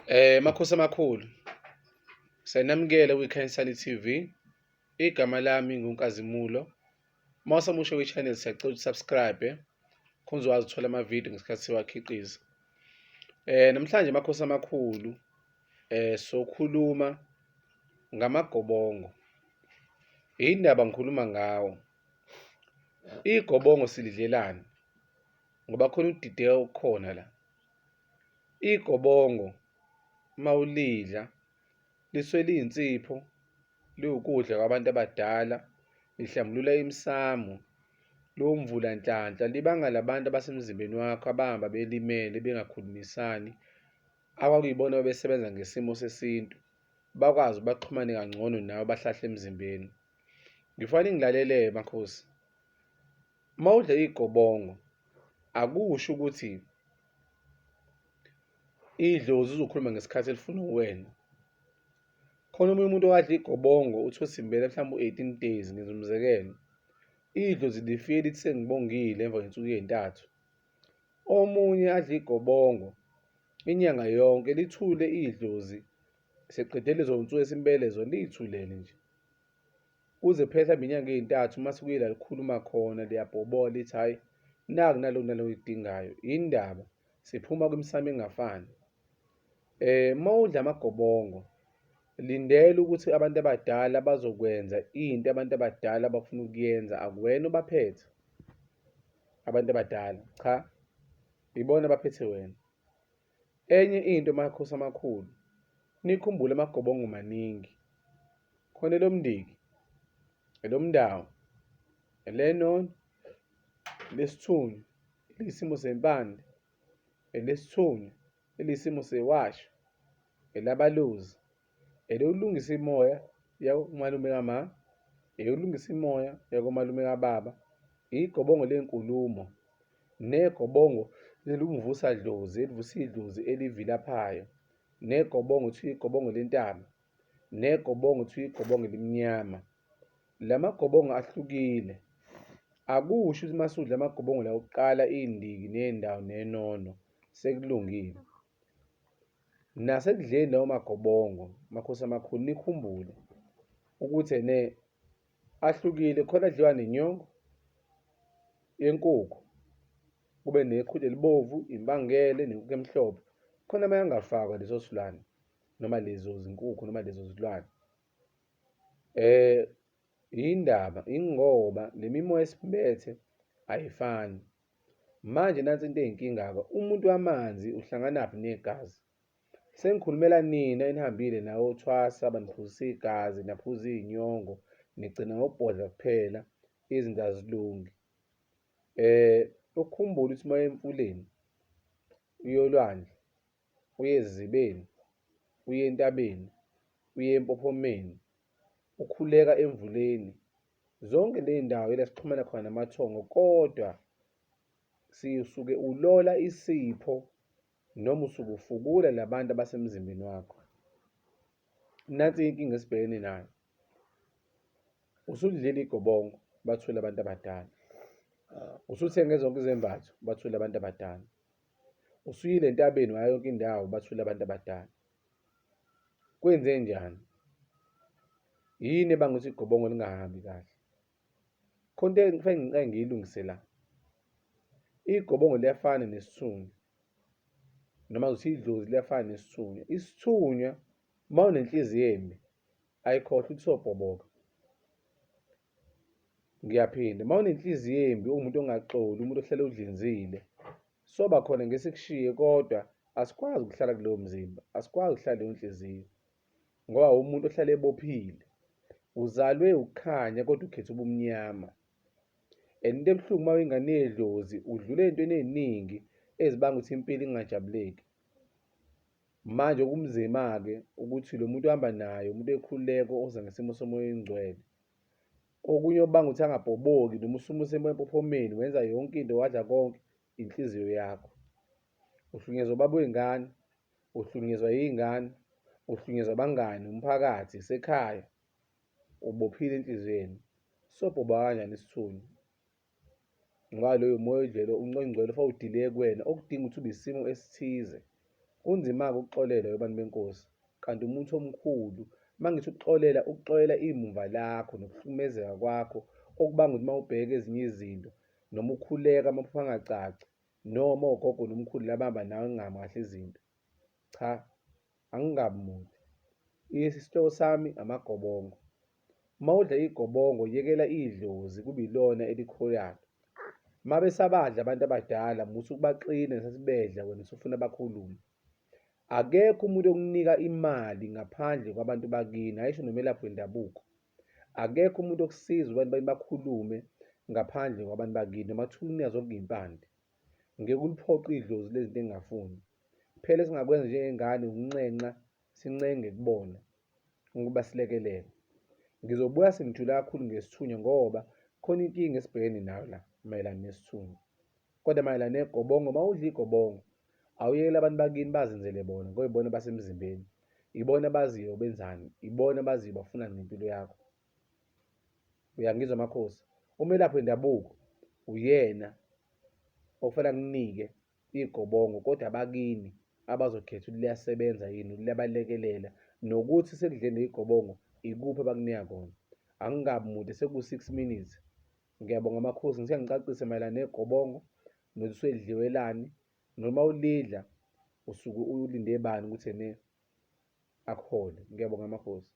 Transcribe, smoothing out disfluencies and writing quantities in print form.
Makhosi amakhulu, siyanamukela kwiKhanyisani TV. Igama lami nguNkazimulo. Uma usamusha kwi-channel siyacela ukuthi subscribe khona uzokwazi ukuthola amavidiyo ngesikhathi siwakhiqiza. Namhlanje makhosi amakhulu sokhuluma ngamagobongo. Indaba ngikhuluma ngawo. Igobongo silidlelani? Ngoba khona ukudideka okukhona la. Igobongo uma ulidla lisuke liyinsipho, liwukudla kwabantu abadala, lihlambulula imsamo, liwumvula nhlanhla, libanga labantu abasemzimbeni wakho abahamba belimele bengakhulumisani, akwakuyibona ababesebenza ngesimo sesintu, bakwazi baxhumane kangcono nawe bahlahle emzimbeni. Ngifuna ningilalele makhosi. Uma udla igobongo akusho ukuthi idlozi uzokhuluma ngesikhathi elifuna uwena. Khona omunye umuntu owadla igobongo uthi usimbele mhlawumbe u-18 days ngenza umzekelo. Idlozi lifike lithi sengibongile emva kwey'nsuku ey'ntathu. Omunye adle igobongo inyanga yonke lithule idlozi seqede lezo nsuku esimbele zona liyithulele nje. Kuze kuphele mhlawumbe inyanga ey'ntathu uma sekuyila likhuluma khona liyabhobola lithi hhayi naku naloku naloku ekudingayo. Yini ndaba? Siphuma kwimisamo engafani. Uma udla amagobongo lindela ukuthi abantu abadala bazokwenza into abantu abadala abafuna ukuyenza, akuwena obaphethe abantu abadala, cha, ibona abaphethe wena. Enye into makhosi amakhulu, nikhumbule amagobongo maningi. Khona elomndiki, elomndawo, elenono, elesithunywa, eliyisimo sempande, elesithunywa, eliyisimo sewasho, elabalozi, elokulungisa imoya yakomalume kama, eyokulungisa imoya yakomalume kababa, igobongo lenkulumo, negobongo lelumvusa dlozi, elivusa idlozi elivilaphayo, negobongo kuthiwa igobongo lentaba, negobongo kuthiwa igobongo elimnyama. La magobongo ahlukile. Akusho ukuthi uma sudla amagobongo la okuqala iy'ndiki ney'ndawo nenono sekulungile. Nasekudleni lawo magobongo, makhosi amakhulu, nikhumbule ukuthi ene ahlukile khona adliwa nenyongo yenkukhu, kube neqhude elibovu, impangele nenkukhu emhlophe. Khona amanye angafakwa leso silwane noma lezo zinkukhu noma lezo zilwane. Yindaba ingoba le mimoya esiphethe ayifani. Manje nansi into eyinkinga-ke, umuntu wamanzi uhlanganaphi negazi? Sengikhulumela nina enihambile nayothwasa baniphuzisa igazi, naphuza iy'nyongo, nigcina ngokubhodla kuphela, izinto azilungi. Ukukhumbule ukuthi uma uya emfuleni, uye olwandle, uye ezizibeni, uye entabeni, uye empophomeni, ukhuleka emvuleni, zonke ley'ndawo ila sixhumana khona namathongo kodwa sisuke ulola isipho noma usuke ufukula labantu abasemzimbeni wakho. Nansi inkinga esibhekene nayo. Usudlile igobongo bathule abantu abadala. Usuthenge zonke izembatho bathule abantu abadala. Usuyile entabeni waya yonke indawo bathule abantu abadala. Kwenze njani? Yini ebanga ukuthi igobongo lingahambi kahle? Khona into engifake ngiqale ngiyilungise la. Igobongo liyafana nesithunywa noma ngithi idlozi liyafana nesithunywa. Isithunywa uma unenhliziyo embi ayikhohlwa ukuthi sobhoboka. Ngiyaphinda, uma unenhliziyo embi uwumuntu ongaxoli, umuntu ohlale udlinzile, soba khona ngeke sikushiye kodwa asikwazi ukuhlala kulowo mzimba, asikwazi ukuhlala leyo nhliziyo ngoba umuntu ohlale ebophile. Uzalwe ukukhanya kodwa ukhetha ubumnyama. And into ebuhlungu uma uyingane yedlozi udlula ey'ntweni ey'ningi ezibanga ukuthi impilo ingajabuleki. Manje okumzima-ke ukuthi lo muntu ohamba naye umuntu ekhululeko oza ngesimo somoya oyingcwele. Okunye okubanga ukuthi angabhoboki noma usumuse empophomeni wenza yonke into wadla konke inhliziyo yakho. Uhlukunyezwa ubaba wey'ngane, uhlukunyezwa yiy'ngane, uhlukunyezwa abangani, umphakathi, isekhaya. Ubophile enhliziyweni. Sobhoboka kanjani isithunywa? Ngoba loyo moya oyingcwele ungcwele ufake udileye kuwena okudinga ukuthi ube isimo esithize. Kunzima-ke ukuxolela webantu benkosi, kanti umuthi omkhulu. Uma ngithi ukuxolela, ukuxolela imumva lakho nokuhlukumezeka kwakho okubanga ukuthi uma ubheka ezinye izinto noma ukhuleka amaphupho angacaci noma ogogo nomkhulu labamba nawe kungami kahle izinto. Cha, angingabi mude. Isihloko sami amagobongo. Uma udla igobongo yekela idlozi kube ilona elikholayo. Uma besabadla abantu abadala musa ukubaxina ngesikhathi bedla wena usufuna bakhulume. Akekho umuntu okunika imali ngaphandle kwabantu bakini, ayisho nomelaphi wendabuko. Akekho umuntu okusiza abantu bakini bakhulume ngaphandle kwabantu bakini, noma kuthiwa unika zonke iy'mpande. Ngeke uliphoqe idlozi lezinto engingafuni. Phela esingakwenza njengengane ukunxenxa sincenge kubona ukuba silekelele. Ngizobuya sengijule kakhulu ngesithunywa ngoba khona inkinga esibhekene nayo la mayelana nesithunywa. Kodwa mayelana negobongo, uma udla igobongo awuyekele abantu bakini bazenzele bona ngoba ibona basemzimbeni, ibona abaziyo benzani, ibona abaziyo bafunani ngempilo yakho. Uyangizwa makhosi? Umelaphi wendabuko uyena okufanele akunike igobongo kodwa abakini abazokhetha ukuthi liyasebenza yini, liyabalekelela nokuthi sekudleni igobongo ikuphi abakunika kona. Angingabi mude seku-6 minutes. Ngiyabonga makhosi, ngithe ngicacise mayelana negobongo nokuthi selidliwelani noma ulidla usuke ulinde bani ukuthi ene akuhole. Ngiyabonga makhosi.